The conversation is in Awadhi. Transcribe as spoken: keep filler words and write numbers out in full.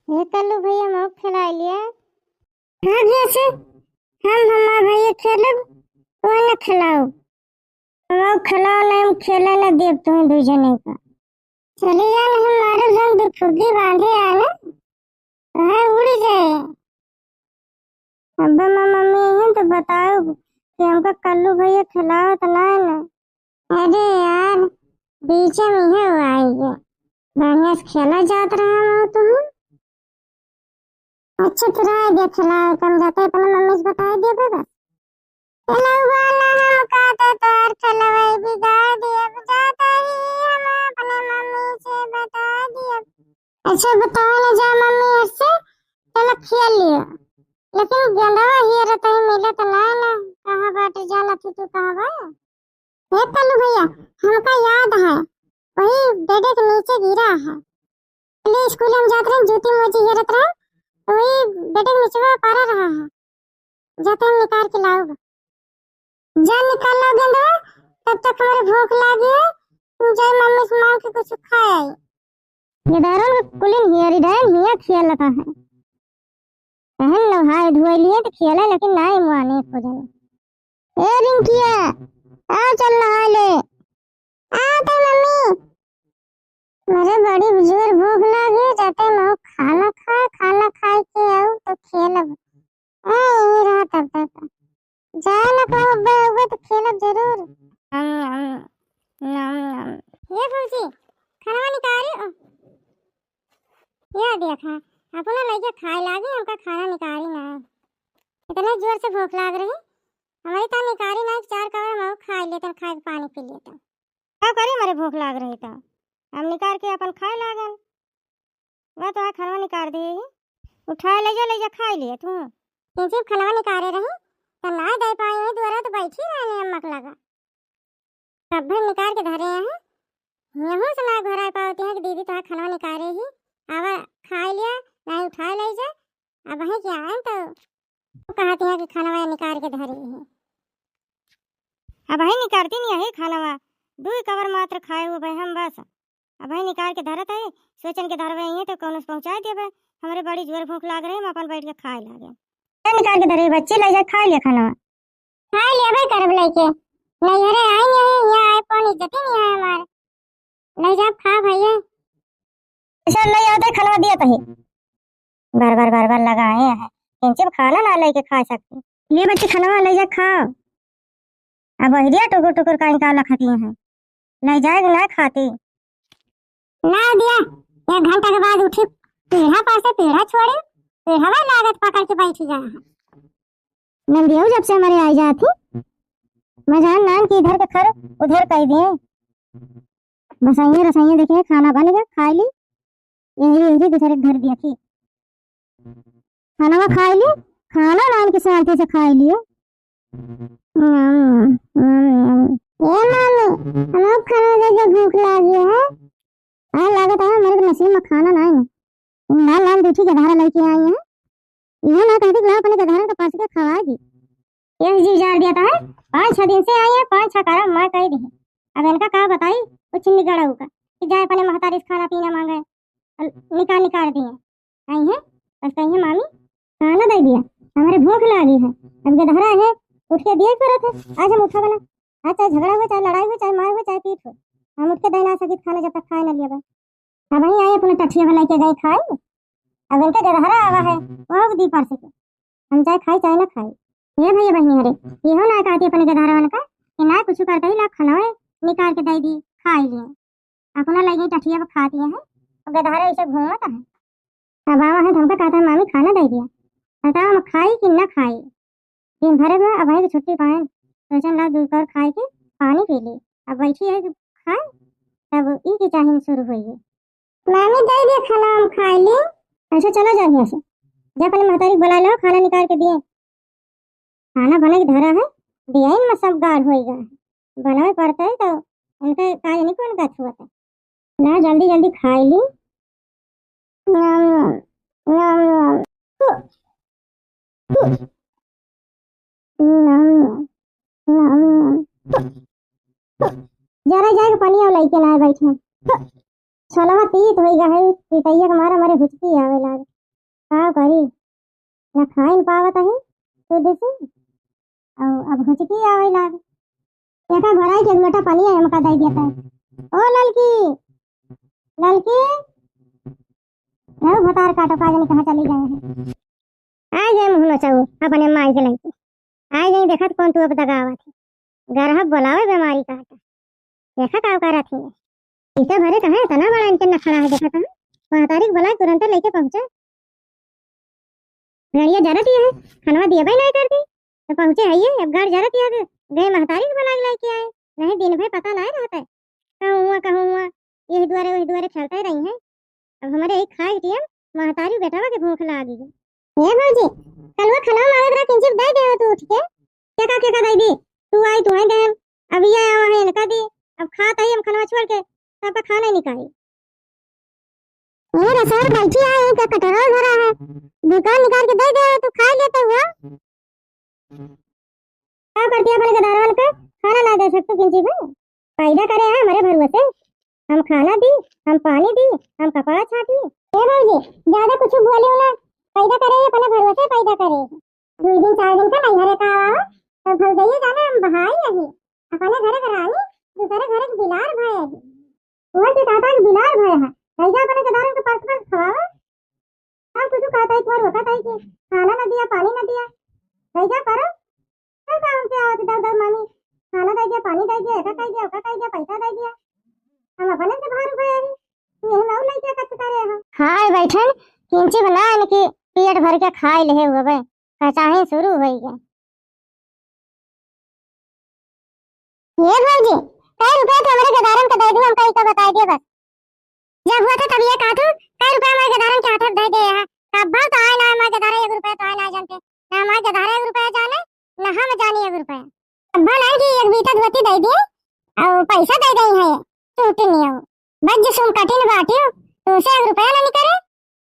हे कल्लू भैया, मऊ खिलाई लिया। हाँ जैसे हम हमार भैया खेलब, वो न खिलाओ। मऊ खिलाओ नहीं, हम खेले न देब तुम्हें दू जने का। चली जा, नहीं मारो जन दुखुदी बांधे आए ना, वह उड़ जाए। अब्बा माँ मम्मी हैं तो बताओ कि हमका कल्लू भैया खिलाओ तो ना ना। अरे यार, बीच में है वो आई है, बढ़िया से खेला जात रहा हो तुम। अच्छा, तू रह गया खिलाओ, तुम जाते अपने मम्मी से बताई दिया बस। चलो वाला हम का तो तोर खेलवाई बिगाड़ दिया, जाता ही हम अपने मम्मी से बता दिया। अच्छा, बताओ ना जा मम्मी, हर से चलो खेल लियो, लेकिन गेंदवा हियर तहीं मिलत ना ना, कहाँ बाटे, जाना थी तू कहाँ बा? हे कल्लू भैया, हमका याद है, वही बेडे के नीचे गिरा है। पहले स्कूल हम जात रहे, जूती मोजी हेरत रहे, तो वही बेडे के नीचे पड़ा रहा है। जाते हम निकाल के लाओ। जा निकाल लो गेंदवा, तब तक हमारे भूख लागी है, तुम जाए मम्मी से मांग के कुछ खाए आई। ये दारुण के कुलिन हियरी डायन हिया खेलता है। पहन लो हाय धोए लिए तो खेला, लेकिन नाई मुआने को जाने। ए रिंकिया, आ चल नहा ले। आ तो मम्मी, मेरे बड़ी जोर भूख लागी, जाते मऊ खाना खाए, खाना खाए के आऊ तो खेलब। ए, यही रहा तब तक। जाए ना कहूँ अब्बे, अब्बे तो खेलब जरूर। नम, नम, नम, नम। ये भौजी, खाना निकारी। ओ, ये देखा, अपना लइका खाए लागे, हमका खाना निकारी ना है। इतने जोर से भूख लाग रही, हमारी तो निकारी ना, चार कवर हम खाए लेते, खाए के पानी पी लेते। का करी, हमारे भूख लाग रही तो हम निकार के अपन खाए लागन। वह तो है खानवा निकार दिए ही। उठाए ले जा, ले जा, खाए लिए तू। तुमसे खानवा निकारे रही, तो ना दे पाई है, दुआरा तो बैठी रहने अम्मक लगा। सब भर निकार के धरे हैं, यहूँ से ना घोरा पावती है कि दीदी तोहार खानवा निकारे ही, आवा खाए लिया, नहीं उठाए ले जा। अब वहीं के आए तो कहती है कि खानवा निकार के धरे ही। अब वहीं निकारती नहीं है खानवा, दू ही कवर मात्र खाए हुए भाई हम बस। अब भाई निकाल के धरत है, सोचन के धरवे ही तो कौनो से पहुँचाए देबे। हमरे बड़ी जोर भूख लाग रही, हम अपन बैठ के खाए लागे। ए, निकाल के धरे बच्ची, ले जा खाए ले खाना। खाए लेबे करब लइके, नैहरे आई नहीं, यहाँ आए कौन इज्जत ही नहीं है हमारे। ले जा खा भैया। अच्छा ले आते खाना दिया तही। बार बार, बार बार लगाए हैं, किंचित खाना ना लेके खा सकती। ले बच्ची खाना ले जा खाओ। अब बहिरिया टुकुर टुकुर काई का लखती हैं, ले जाए ना खाती। ना दिया, एक घंटा के बाद उठी, पीढ़ा पर से पीढ़ा छोड़े, पीढ़ा लागत पकड़ के बैठ गया है। नंदिया जब से हमारे आई जात ही, मजान नान के इधर के खर उधर कर दिए। बसैया रसैया देखे, खाना बन गया, खाई ली, यही यही दूसरे के घर दिया थी। खाना खाई ली, खाना नान के शांति से खाई लियो। ए मामी, हमको खाना दे दे, भूख लागी है। आ लागत है हमारे नसीब में खाना नहीं है। लाल लाल दूठी के धारा लेके आई है। इहे ना कहती कि लाओ अपने गधारन के पास के खवा दी। यस जी, जान दिया था, पाँच छह दिन से आई है, पाँच छह करम मैं कह दी। अब इनका का बताई, वो चिन्नी गड़ा का कि जाए अपने महतारी से खाना पीना मांगे, निकाल निकाल दिए। आई है, बस कही है मामी, खाना दे दिया, हमारे भूख लागी है। अब गदहरा है, उठ के दिए करत है। आज हम उठा बना, आज चाहे झगड़ा हुए, चाहे लड़ाई हुए, चाहे मार हुए, चाहे पीट हुए, हम उठ के दे ना सकित खाना जब तक खाए ना लिया। अब वहीं आए अपने टठिया वाला के गए खाए। अब इनके गदहरा आवा है, वो दी परस के, हम चाहे खाई चाहे ना खाई। ये भैया बहनी हरे, इहो ना कहती अपने गदहरा का कि ना कुछ करते ही ला खाना निकाल के दे दी, खाई लिए। अपना लगे टठिया पर खाती है, और गदहरा ऐसे घूमत है। अब आवा है तो हमका कहता है, "मामी खाना दे दिया।" बताओ हम खाई कि ना खाई? दिन भर में अब है कि छुट्टी पाए, सोचन ला दू कौर खाए के पानी पी ली। अब बैठी है कि खाए, तब ई की चाहिन शुरू हुई है। "मामी दे दिया खाना, हम खाई ली।" अच्छा चलो जाओ यहाँ से, जा अपने महतारी को बुला लो, खाना निकाल के दिए। खाना बने के धरा है, दिया में सब गाढ़ होई गया है। बनावे पड़ता है तो उनके काज नहीं कौन गत हुआ था। ना जल्दी जल्दी खाई ली। नम, नम, नम। नम, नम, नम। जरा जाके पानी और लेके ना बैठे। छोलवा तीत होई गया है, तीतैया के मारा मारे हुचकी आवे लागे। का करी, ना खाइन पावत ही शुद्ध से, और अब हुचकी आवे लाग। एका भराई के एक लोटा पानी है, हमका दे देता है। ओ ललकी, ललकी, रहो भतार काटो, का जाने कहाँ चली गए हैं। आ गए मुँह नचाऊ अपने माई के लइके। आ गई देखत कौन तू अब दगावत है। गरहब बोलावे बीमारी काटा। देखा का करत ही। इसे भरे कहे इतना बड़ा इनके नखड़ा है, देखत है। महतारी के बोलाए तुरंते लइके पहुँचे। गड़िया जरत ही है, खनवा दिया भाई नहीं करती। तो पहुँचे है ये, अब गाड़ जरत ही है, गए महतारी के बोला के लइके आए। नहीं दिन भर पता नहीं रहता है। कहूँ हुआ, कहूँ हुआ, यही दुआरे, वही दुआरे खेलते रही हैं। अब हमरे एक खाए टियम महतारी बेटवा के भूख लागी। ए भौजी, कलवा खनवा मांगत रहा, किंचित दे दे तू उठ के। के का, के का दे दी? तू आई, तू आई देन। अब ये आवा है, इनका दी। अब खात आई हम खनवा छोड़ के, सबका खाना ही निकाली। ए रसोई बैठी है, एक कटोरा भरा है। दुकान निकाल के दे दे, तू खा लेते हुआ। का करती है अपने गदारवन के? खाना ना दे सकते किंची को? पैदा करे है हमारे भरुआ से। हम खाना दी, हम पानी दी, हम कपड़ा छाटी। ए भौजी, ज्यादा कुछ बोलियो ना। पैदा करे है अपने भरुआ से, पैदा करे। दो दिन चार दिन का नैहरे का आवा, तो भौजइया जाने हम भाई अही। अपने घरे के रानी, दूसरे घरे के बिलार भय अही। वह के कहता है कि बिलार भय है। कैसा अपने गदारन के परस परस खवावा? हम कुछ कहता है, एक बार होता है कि खाना ना दिया, पानी ना दिया। कैसा करो? कैसा हमसे आवत दर दर मानी? खाना दे दिया, पानी दे दिया, ऐसा कह दिया, ओका कह दिया, पैसा दे दिया। हम अपने से भार भय अही। तू यही में और लइके कच करे हो। खाए बैठन, किंची बना इनकी पेट भर के खाए लेहे हुए बे। कचाही शुरू होई गए। ये भौजी, कै रुपया तो हमरे गदारन के दे दू, हमका इका बताई दे बस। जब हुआ था तब ये कहा तू, कै रुपया हमरे गदारन के हाथे दे दे है। कब्बो तो आए ना हमरे गदारे एक रुपया तो आए ना जानते। ना हमरे गदारे एक रुपया जाने, ना हम जानी एक रुपया। कब्बो नहीं कि एक बीता धोती दे दिए, और पैसा दे दे है, टूट नहीं हो। बज सुन कठिन बाटियो, तुमसे एक रुपया ना निकले।